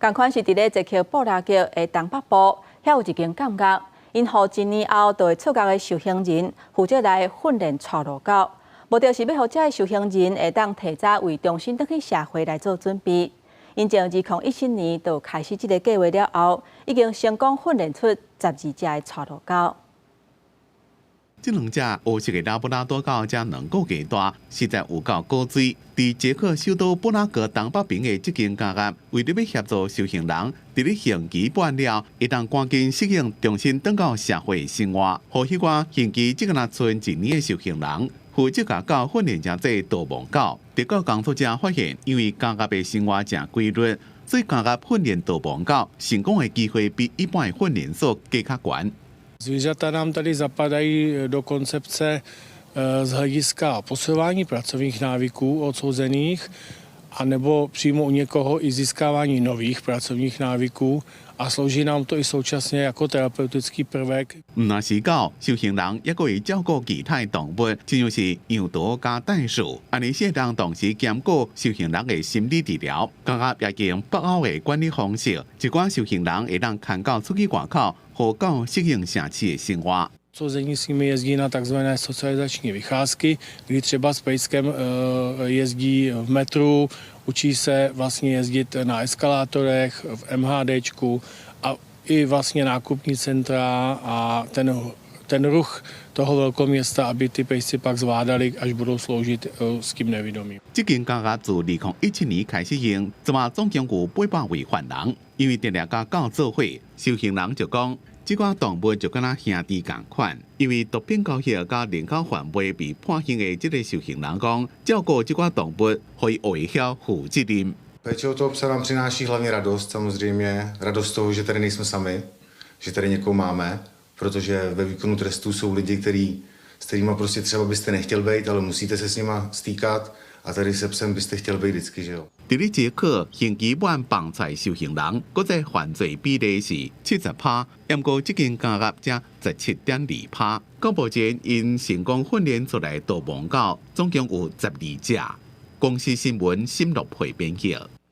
仝款是佇咧捷克布拉格的東北部，遐有一間監獄，𪜶予一年後就會出獄的受刑人負責來訓練帶路狗，目的是欲予這个受刑人會當提早為重新轉去社會來做準備。𪜶從2017年就開始這个計畫了後，已經成功訓練出12隻的帶路狗。這兩隻黑色的拉布拉多狗才2個月大，實在有夠古錐。佇捷克首都布拉格東北邊的這間監獄，為著欲協助受刑人佇咧刑期滿了，會當趕緊適應重新轉到社會生活，予彼寡刑期只敢若賰一年的受刑人，負責共狗訓練成做導盲狗。特教工作者發現，因為監獄的生活誠規律，所以監獄訓練導盲狗成功的機會比一般的訓練所閣較懸。 Zvířata nám tady zapadají do koncepce z hlediska posilování pracovních návyků odsouzených, anebo přímo u někoho i získávání nových pracovních návyků a slouží nám to i současně jako terapeutický prvek. 毋但是狗，受刑人猶閣會照顧其他動物，親像是羊駝佮袋鼠，按呢會當同時兼顧受刑人的心理治療。監獄也用北歐的管理方式，一寡受刑人會當牽狗出去外口，予狗適應城市的生活。 Odsouzení s nimi jezdí na takzvané socializační vycházky, kdy třeba s pejskem jezdí v metru, učí se vlastně jezdit na eskalátorech, v MHDčku a i vlastně nákupní centra a ten ruch toho velkoměsta, aby ty pejsci pak zvládali, až budou sloužit s tím nevidomým. 這間監獄自2017年開始用，這馬總共有800位犯人，因為定定佮狗做伙，受刑人就講，這寡動物就敢若兄弟仝款。因為毒品交易佮人口販賣被判刑的這个受刑人講，照顧這寡動物，予伊會曉負責任。 Péče o toho psa nám přináší hlavně radost, samozřejmě. Radost z toho, že tady nejsme sami, že tady někoho máme, protože ve výkonu trestu jsou lidi, s kterými prostě třeba byste nechtěl být, ale musíte se s nima stýkat a tady se psem byste chtěl být vždycky, že jo. 佇咧捷克，刑期滿放出受刑人，閣再犯罪比例是70趴，毋過這間監獄才17.2趴。到目前，𪜶成功訓練出來導盲狗，總共有12隻。公視新聞沈樂培編譯。